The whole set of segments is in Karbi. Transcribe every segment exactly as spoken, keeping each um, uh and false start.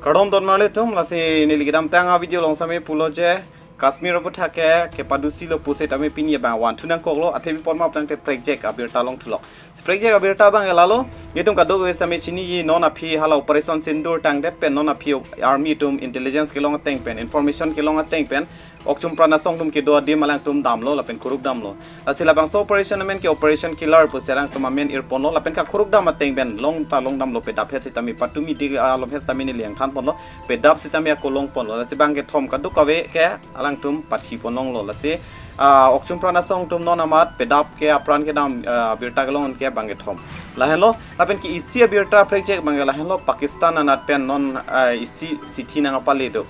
Kardom don marli atum, lasi neli kedamtang a-video along sitame pulo je Kashmir aputhak ke kepadusi lo pusi tame pini abang vanthu nangkoklo, athe pi apot ma tangte prekjak abirta longthulo. Si prekjak abirta abang ke lalo, itum kadokave sitame chiniji, non aphi hala Operation Sindoor tangdet pen, non aphi army atum intelligence kelong ateng pen, information kelong ateng pen, Okchum Pran Asong atum kedo adim alangtum damlo lapen kuruk damlo. Lasi labangso operation amen ke Operation Killer pusi alangtum amen irponlo lapen kakuruk dam ateng pen long ta long damlo, pedap he sitame patumi di alom he sitame neli nangthanponlo, pedap sitame ako longponlo. Lasi bang kethom kadokave ke alangtum pathi ponlonglo. Lasi, ah, Okchum Pran Asong atum non amat pedap ke apran kedam, ah, birta kelong ke bang kethom. Lahenlo, lapen ke isi abirta prekjak abang ke lahenlo, Pakistan anat pen non, ah, isi chithi nangpale do.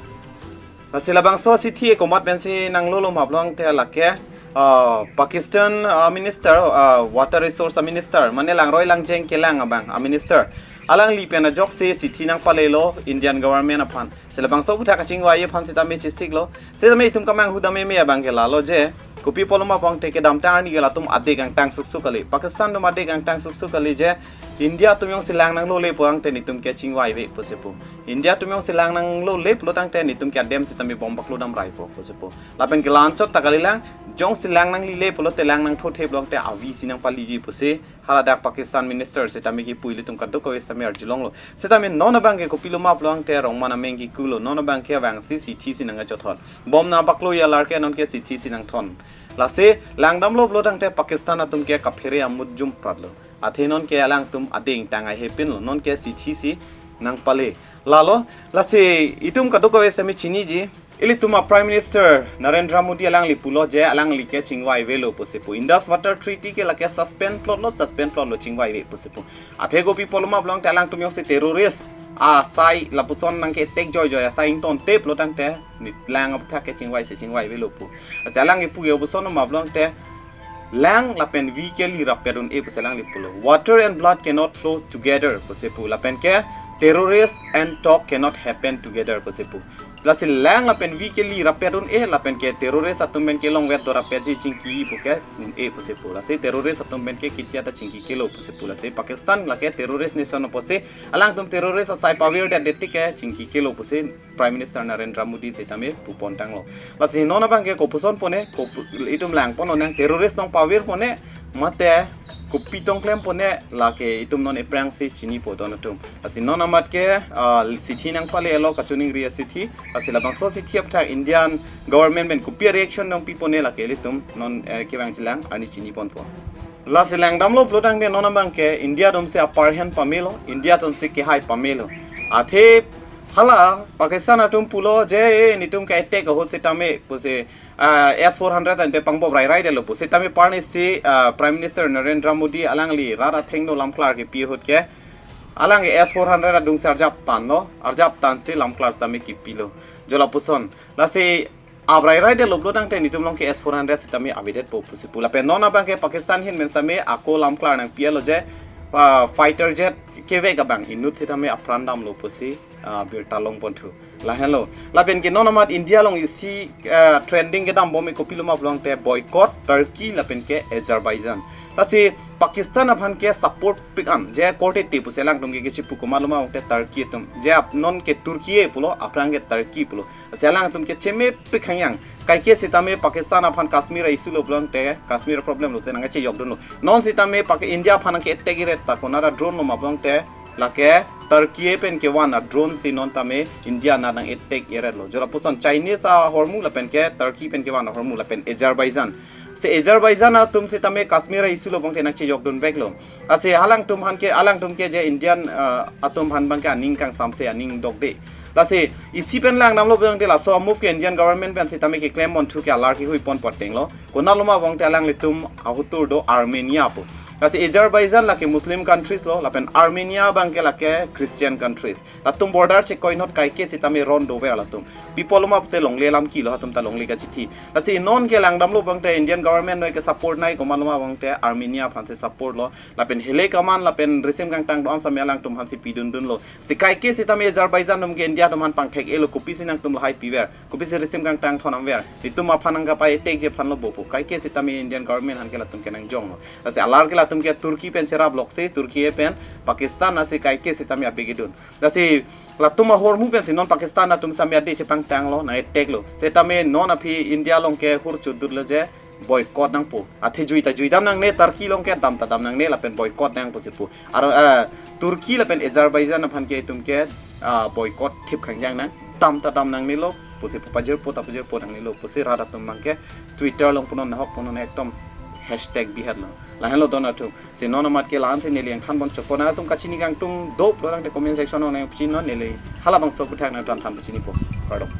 Lasi labangso chithi komat pensi nanglolo ma pulo tangte lake, ah, Pakistan, ah, minister, ah, water resource minister, mane langroi langjeng kelang abang, ah, minister, alangli pen ajoksi chithi nangpalelo Indian government aphan. Si labangso aputhak kachingvai aphan sitame chesiklo. Sitame itum kemanghu dam meme abang ke lalo je, kopi apotlo ma pulo tangte kedamtang arni ke latum adik angtang suksuk kali, Pakistan atum adik angtang suksuk kali je, India atum jongsi lang nanglole pulo tangte netum ke chingvaive pusi pu. India atum jongsi lang nanglole pulo tangte netum ke adem sitame bomb paklo dam raipo pusi pu. Lapen ke la-anchot ta kalilang, jongsi lang nanglele pulote, lang nangthu the pulo tangte avi si nangpaliji pusi haladak Pakistan minister sitame kipu, ilitum kadokave sitame arjulonglo. Sitame non abang ke kopilo ma pulo tangte rongman ameng kikulo, non abang ke vangsi chithi si nangkachothon. Bomb nangpaklo alar ke non ke chithi si nangthon. Lasi lang damlo pulo tangte Pakistan atum ke kaphere amut jumpratlo. Athe non ke alangtum adik angtang ahe pinlo, non ke chithi si nangpale. Lalo, lasi itum kadokave sitame chiniji, ilitum a-Prime Minister Narendra Modi alangli pulo je alangli ke chingvaivelo pusi pu. Indus Water Treaty ke lake suspend plotlo, suspend plotlo, chingvaive pusi pu. Athe kopi apotlo ma pulo tangte alangtum jongsi terrorist asai lapuson nangke-attack joijoi asai ingtonte pulo tangte nelang aputhak ke chingvai si chingvaivelo pu. Lasi alang kipu ke kopuson ma pulo tangte lang lapen vi ke li rappet un-e pusi alangli pulo. Water and blood cannot flow together pusi pu. Lapen ke terrorist and talk cannot happen together pusi pu. Lasi lang lapen vi ke li rappet un-e, lapen ke terrorist atum pen kelongvet do rappetji chingki pu ke un-e pusi pu. Lasi terrorist atum pen ke kitia ta chingki kelo pusi pu. Lasi Pakistan lake terrorist nation apotsi alangtum terrorist asai pavirdet det tik ke chingki kelo pusi Prime Minister Narendra Modi sitame pupon tanglo. Lasi non abang ke kopuson pone, kopu-, itum langpon nang terrorist nangpavirpone, mate kopi tongklempone, lake itum non aphrangsi chinipo don atum. Lasi non amat ke, ah, chithi nangpalelo kachiningri achithi. Lasi labangso chithi aputhak Indian government pen kopi reaction nangpipone lake ilitum non, eh, kevang chilang arni chiniponpo. Lasi lang damlo pulo tangte non abang ke India atumsi apar hen pamelo, India atumsi kehai pamelo. Athe hala Pakistan atum pulo je, eh, netum ke-attack ahut sitame pusi, ah, S four hundred ante pangbob rairaidetlo pu. Sitame parni si, ah, Prime Minister Narendra Modi alangli rat athengno lamklar kipi ahut ke alang ke S four hundred adungsi arjap tanlo, arjap tansi lamklar sitame kipilo. Jo lapuson. Lasi abrairaidetlo pulo tangte netum along ke S four hundred sitame avedetpo pusi pu. Lapen non abang ke Pakistan ahin pen sitame ako lamklar nangpilo je, ah, fighter jet kevek abang inut sitame apran damlo pusi, ah, birta longponthu. Lahenlo. Lapen ke non amat India along isi, ah, trending kedam bom ke kopilo ma pulo tangte boycott Turkey lapen ke Azerbaijan. Lasi Pakistan aphan ke support pik an je korte te pusi alangtum ke kechipu komatlo ma pulo tangte Turkey atum. Je ap-, non ke Turkey pulo, aphrang ke Turkey pulo. Lasi alangtum ke chemepik hangyang. Kaike sitame Pakistan aphan Kashmir a-issue lo pulo tangte, Kashmir problem lote nangkachejokdunlo. Non sitame Pak-, India aphan nangke-attack iret ta konat a-drone lo ma pulo tangte, lake Turkey pen kevan a-drone si non tame India anat nang-attack iretlo. Jo lapuson Chinese ahormu lapen ke Turkey pen kevan ahormu lapen Azerbaijan. Si Azerbaijan atum sitame Kashmir a-issue lo pulo tangte nangchejokdunveklo. Lasi alangtum aphan ke, alangtum ke je Indian, ah, atum aphan abang ke aning kangsamse, aning dokde. Lasi isi pen lang damlo pulo tangte laso a-move ke Indian government pen sitame keklem ponthu ke alar kehui pon patenglo. Konatlo ma pulo tangte alanglitum ahotur do Armenia pu. Lasi Azerbaijan lake Muslim countries lo, lapen Armenia abang ke lake Christian countries. Latum border check-oi not kaike sitame ron dover latum. Pi apotlo ma pulote longle alam kilo, latum ta longle kachithi. Lasi non ke lang damlo pulo tangte Indian government noi ke support nai, komatlo ma pulo tangte Armenia aphansi support lo. Lapen hilek aman lapen risim kangtang do-an sitame alangtum aphansi pidundunlo. Si kaike sitame Azerbaijan atum ke India atum aphan pangthek-elo, kopisi nangtum lahai piver, kopisi risim kangtang thon damver. Netum aphan nangkapai-attack-ji aphanlo bo pu. Kaike sitame Indian government aphan ke latum ke nangjonglo. Lasi alar ke la atum ke Turkey pen cherap loksi, Turkey pen Pakistan asi kaike sitame abegidun. Lasi latum ahormu pensi non Pakistan atum sitame ade chepangtanglo, nang attack lo. Sitame non aphi India along ke hur chudut lo je boycott nangpo. Athe jui ta jui dam nangne, Turkey along ke dam ta dam nangne, lapen boycott nang pusi pu. Ar, eh, Turkey lapen Azerbaijan aphan ke itum ke, ah, boycott thip khangjang nang, dam ta dam nangnelo pusi pu, pajirpo ta pajirpo nangnelo pusi rat atum abang ke Twitter along punon, nahok punon, ekdom hashtag bihat lo. Lahenlo don atum. Si non amat ke la-ansi neli nangthan pon chokpo, nangtum kachini kangtung doplo tangte comment section along nangchinon, neli halabangso aphuthak nangtum than pachinipo. Kardom.